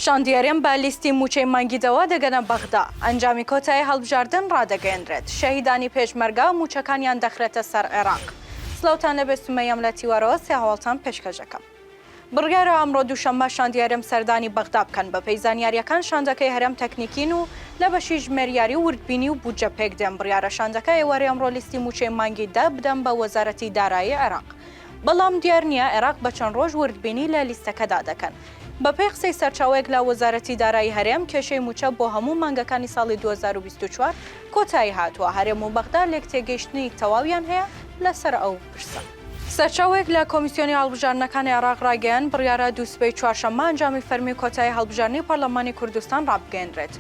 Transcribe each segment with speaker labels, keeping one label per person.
Speaker 1: شاندی هەرێم بە لیستی مووچەی مانگی دەوە دەگەنە بەغدا، ئەنجامی کۆتایی هەڵبژاردن ڕادەگەیەنرێت، شەهیدانی پێشمەرگە مووچەکانیان دەخرێتە سەر عێراق. سڵاوتان لێبێ سومەیەم لە تیوارەوە سێ هەواڵتان پێشکەش دەکەم. بڕیارە ئەمڕۆ دووشەممە شاندی هەرێم سەردانی بەغدا بکەن، بەپێی زانیارییەکان شاندەکەی هەرێم تەکنیکین و لە بەشی ژمێریاری و وردبینی و بودجە پێکدێن، بڕیارە شاندەکە ئێوارەی ئەمڕۆ لیستی مووچەی مانگی دە بدەن بە وەزارەتی دارایی عێراق. بەڵام دیار نییە عێراق بە چەند ڕۆژ وردبینی لە لیستەکەدا دەکەن. بەپێی قسەی سەرچاوەیەک لە وەزارەتی دارایی هەرێم، کێشەی مووچە بۆ هەموو مانگەکانی ساڵی 2024 کۆتایی هاتووە، هەرێم و بەغدا لێکتێگەیشتنی تەواویان هەیە لەسەر ئەو پرسە. سەرچاوەیەک لە کۆمیسیۆنی هەڵبژاردنەکانی عێراق ڕایگەیاند، بڕیارە دووسبەی چوارشەممە ئەنجامی فەرمی کۆتایی هەڵبژاردنی پەرلەمانی کوردستان ڕابگەیەنرێت.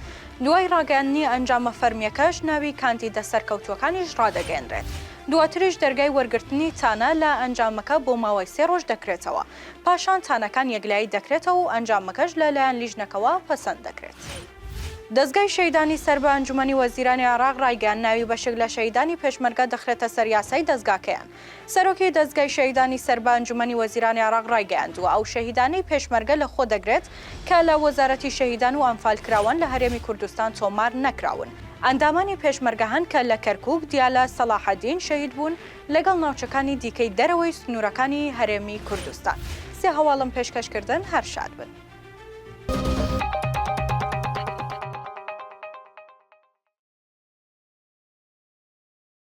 Speaker 1: دوای ڕاگەیاندنی ئەنجامە فەرمییەکەش ناوی کاندیدە سەرکەوتووەکانیش ڕادەگەیەنرێت. دواتریش دەرگای وەرگرتنی تانە لە ئەنجامەکە بۆ ماوەی سێ ڕۆژ دەکرێتەوە. پاشان تانەکان یەکلایی دەکرێتەوە و ئەنجامەکەش لە لایەن لیژنەکەوە پەسەند دەکرێت. دەزگای شەهیدانی سەر بە ئەنجومەنی وەزیرانی عێراق ڕایگەیاند، ناوی بەشێک لە شەهیدانی پێشمەرگە دەخرێتە سەر یاسای دەزگاکەیان. سەرۆکی دەزگای شەهیدانی سەر بە ئەنجومەنی وەزیرانی عێراق ڕایگەیاندووە، ئەو شەهیدانەی پێشمەرگە لە خۆ دەگرێت کە لە وەزارەتی شەهیدان و ئەنفالکراوان لە هەرێمی کوردستان تۆمار نەکراون. ئەندامانی پێشمەرگە هەن کە لە کەرکوک، دیالە، سەڵاحەدین شەهید بوون لەگەڵ ناوچەکانی دیکەی دەرەوەی سنوورەکانی هەرێمی کوردستان. سێ هەواڵم پێشکەش کردن، هەر شاد بن.